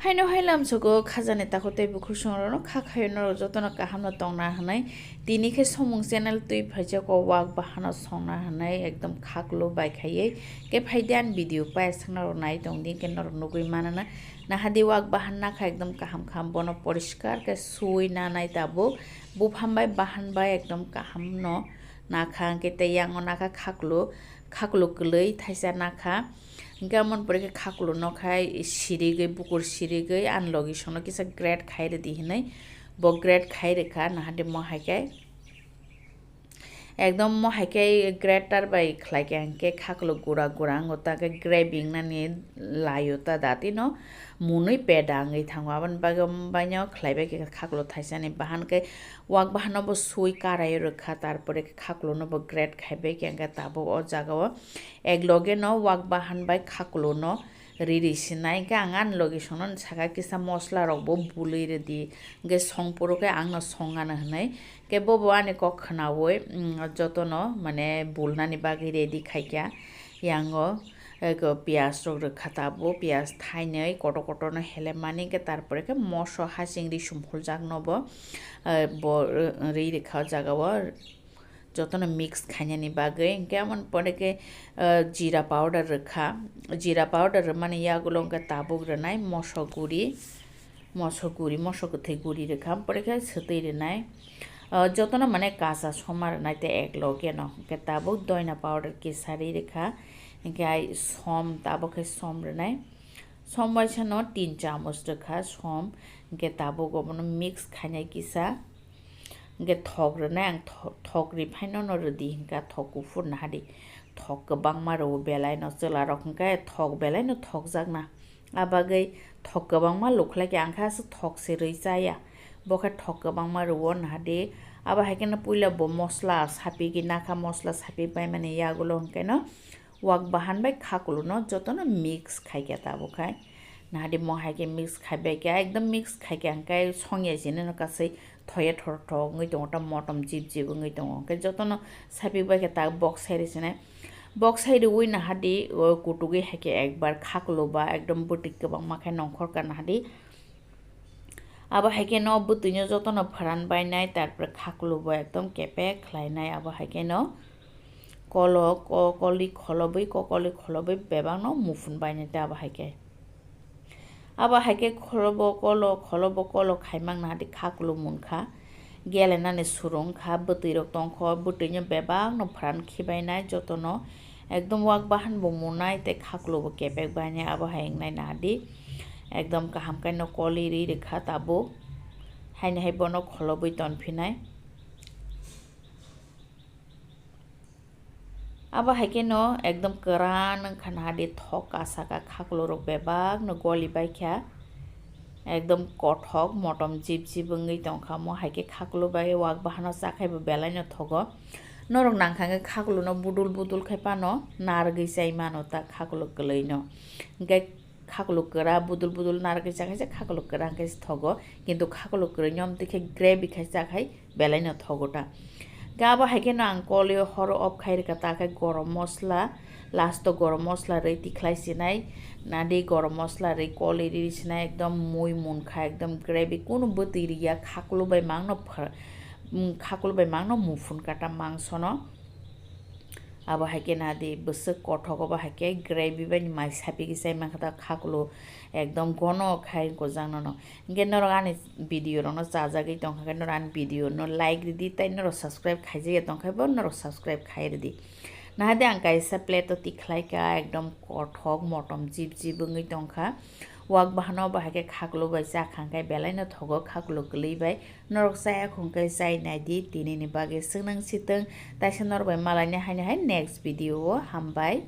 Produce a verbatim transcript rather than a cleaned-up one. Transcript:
Haino hai lamsogo khajani takhuk tei bukhuk songrokno kha khaio norok jotono kahamno tongna hwnwi. Tini khe Somung channel twi phaijak o wak bahano songna hwnwi ekdom khaklo bai khaiwi. Khe phaidi ani video paisakno rok nai tongdi, khe norok nugwi manana. Nahadi wak bahan nakha ekdom kaham kaham, bono poriskar khe sui nanai tabuk. Buphang bai bahan bai ekdom kahamno nakha, hwnkhe tei yango nakha khaklo, khaklo kwlwi thaisa nakha. Hwnkhe amoni pore khe khaklo no khai sirigwi, bukur sirigwi ani logi songno kisa grate khai rwdi hinwi bo grate khai rwkha, nahadi mo hai khe. Ekdom mo hai khe grater bai khlai khe hwnkhe khaklo gura gura wngo, ta khe gravy wngnani laio ta datino munui peda wngwi thango. Aboni bagwi baino khlai bai khe khaklo thaisani bahan khe wak bahano bo sui karai rwkha, tarpore khe khaklo no bo grate khai bai khe hwnkhe tabuk o jaga o ek loge no wak bahan bai khaklo no riri sinai. Hwnkhe ang ani logi songno saka kisa mosla rok bo bului rwdi, hwnkhe songphuru khe ang no songano hwnwi. Khe bobo ani kok khwnawi, mm, jotono mane bulnani bagwi ready khaikha. Yango, eko, piyaj rok rwkha tabuk, piyaj thainwi kotor kotor no helemani, hwnkhe tarpore khe moso hasing ri sumphurjak no bo, eh, bo, eh, ri rwkha o jaga o. Jotono mix khainani bagwi. Hwnkhe amoni pore khe, ah, jeera powder rwkha. Jeera powder rwmani yagulo hwnkhe tabuk rwnai moso guri, moso guri, moso kwthwi guri rwkha. Pore khe swtwi rwnai. Ah, jotono mane kacha soma rwnai tei ek loge no. Hwnkhe tabuk doina powder kisa ri rwkha. Hwnkhe ai som, tabuk khe som rwnai. Som waisa no tin chamoch rwkha som. Hwnkhe tabuk obono mix khainai kisa. Hwnkhe thok rwnai ang tho-, thok ri phaino no rwdi hwnkha, thok kuphur nahadi. Thok kwbangma rwo belai no, chwla rok hwnkhe thok belai no thokjak na. Abagwi thok kwbangma lukhlai khe ang khe aswk thok se rwi chaya. Bo khe thok kwbangma rwo nahadi. Abo hai kheno puila bo mosla sapigwi nakha, mosla sapik bai mani yagulo hwnkhe no wak bahan bai khakulu no jotono mix khai khe tabuk khai. Nahadi mo hai khe mix khai bai khe, ekdom mix khai khe hwnkhe songya sini no kasai thoya thor thok wngwi tongo, ta motom jip jip wngwi tongo. Hwnkhe jotono sapik bai khe ta bok sai rw sinai. Bok sai rwui nahadi o kutugwi hai khe ekbar khakulu ba ekdom bwtwi kwbangma khe nongkhor ka nahadi. Abo hai khe no bwtwi no jotono pharan bainai, tarpore khakulu bo ekdom kepek khlainai. Abo hai khe no kolo, ko-, koli kholobwi, kokoli kholobwi bebak no muphun bainai tei abo hai khe. Abo hai khe kholobo kolo, kholobo kolo khaimang nahadi khakulu munkha. Gelenani surung kha, bwtwi rok tongkho, bwtwi no bebak no pharan khibainai jotono. Ekdom wak bahan bo munai tei khakulu bo kepek bainai, abo hai wngnai nahadi. Ekdom kaham khe no koli ri rwkha tabuk. Haini hai bono kholobwi tonphinai. Abo hai khe no ekdom kwran wngkha nahadi thok kasa ka khakulu rok bebak no goli bai kha. Ekdom kothok motom jip jip wngwi tongkha mo hai khe khakulu bai wak bahano chakhai bo belai no thogo. Norok nangkha khe khakulu no budul budul khai phano narwgwi chai mano ta khakulu kwlwi no. Hwnkhe khakulu kwra budul budul narwgwi chakhaisa khakulu kwra hwnkhe se thogo, kintu khakulu kwrwi nyom twi khe gravy khai chakhai belai no thogo ta. Hwnkhe abo hai kheno ang kolio horo off khai rwkha ta khe gorom mosla, last o gorom mosla rwi tikhlai sinai, nadi gorom mosla rwi koli rwi sinai ekdom mui munkha ekdom gravy kunu bwtwi rwya khakulu bai mangno pha-, mm, khakulu bai mangno muphun kata mangsono. Abo hai khe nadi bwswk kothok, obo hai khe gravy bai ni mai sapigwi chai mankha ta khakulu ekdom gono khai gojak nono. Hwnkhe norok ani video rokno chajagwi tongkha khe norok ani video no like rwdi tei norok subscribe khaijakya tongkha bo norok subscribe khai rwdi. Nahadi ang kaisa plate o tikhlai kha ekdom kothok motom jip jip wngwi tongkha. Wak bahano bo hai khe khakulu bai chakha hwnkhe belai no thogo khakulu kwlwi bai. Norok chaya khwngkhe chai naidi, tinini bagwi swnang sitwng, taisa norok bai malaina haino hai next video o, hambai.